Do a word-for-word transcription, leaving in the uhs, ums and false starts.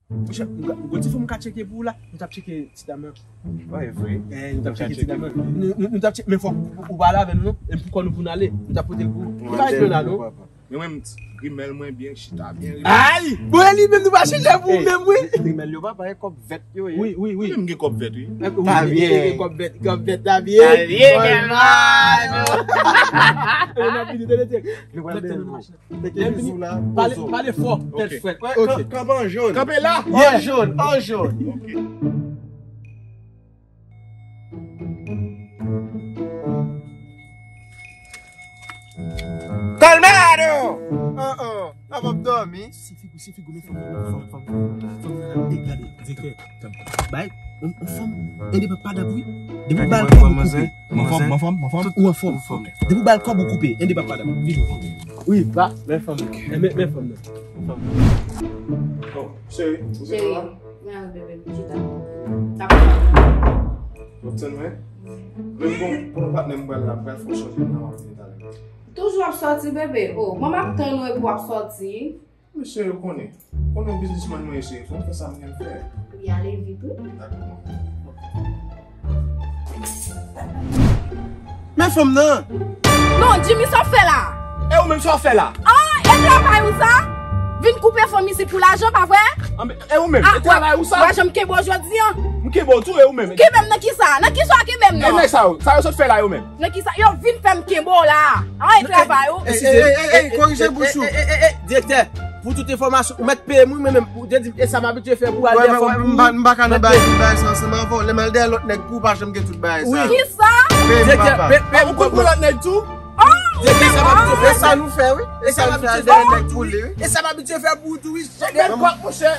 Monchè, m ka- m gon ti fanm m ka tcheke pou ou la. M t ap tcheke ti dam nan. Wi, vre. Eh, nou t ap tcheke ti dam nan. Nou, nou, nou t ap tcheke, men fòk ou, ou pale avè nou, non? E pou kò nou pou n ale. Nou t ap pote l pou ou. Nou pa jwenn la, non? Men mwen, m t- grimèl mwen byen chita, byen rimèl. Ay! Bon, e li menm nou pa chita pou ou menm, wi. Grimèl yo, papa, e kòb vèt yo ye. Wi, wi, wi. Mwen menm gen kòb vèt, wi. Eh, wi, ta byen. Kòb vèt, kòb vèt, ta byen. Ta byen, Delman. E n ap vini, tande, tande. Nou pral byen. Tèt tèt machin. Teke bizou la, pale, pozo. Pale fò, tèt frèt. Ok. Kanpe an jòn. Kanpe la. An jòn, an jòn. Ok. Calmado! An, an, sa p ap dòmi. Se figi, se figi, men fanm nan, fanm, fanm, fanm nan, e gade, direktè. Bay, on, on fanm, en de pa padap, wi. Depi w ba l kòb ou koupe. Mwen fanm, mwen fanm, mwen fanm. Ou an fòm. Depi w ba l kòb ou koupe, en de pa padap. Vini. Wi, ba, men fanm nan. Men, men fanm nan. Fanm nan. Bon, cheri, ou gen la? Mwen al bebe, chita. Wap tann mwen? Menm bon, pou yon patnè m pral la, pral fè yon chanje nan wap vini talè. Toujou ap sòti, bebe. Oh, mwen m ap tann ou epi w ap sòti. Mesye yo konnen. Konnen yon biznismann mwen ye, cheri. Fò m fè sa m gen fè. Wi, ale vit, wi. Dakò. Men fanm nan! Non, Jimmy, sa w fè la? E ou menm, sa w fè la? Ah, e travay ou sa? Vin koupe fanm isit pou lajan, pa vre? Ah, men, e ou menm, e travay ou sa? Wè jan m kenbe w jodi an. M kenbe w tou, e ou menm? Kenbe m nan kisa? Nan kisa w kenbe m nan? E nèg sa yo, sa yo sot fè la yo menm? Nan kisa? Yo vin fè m kenbe w la. Ah, e travay ou? E, e, e, e, korije bouch ou. Direktè, pou tout enfòmasyon, ou mèt peye m, wi, men menm, ou te di, e sa m abitye fè pou al dèyè fanm pou ou. M pa ka nan bagay, tout bagay sa ansanm avè w. Lè m al dèyè lòt nèg pou ou, pa janm gen tout bagay sa. Wi. Kisa? Peye m, papa. Ou kout pou lòt nèg tou? Direktè, sa m abitye fè. E sa nou fè, wi. E sa nou fè, al dèyè nèg pou li, wi. E sa m abitye fè pou ou tou, wi. Mèt kòk, monchè.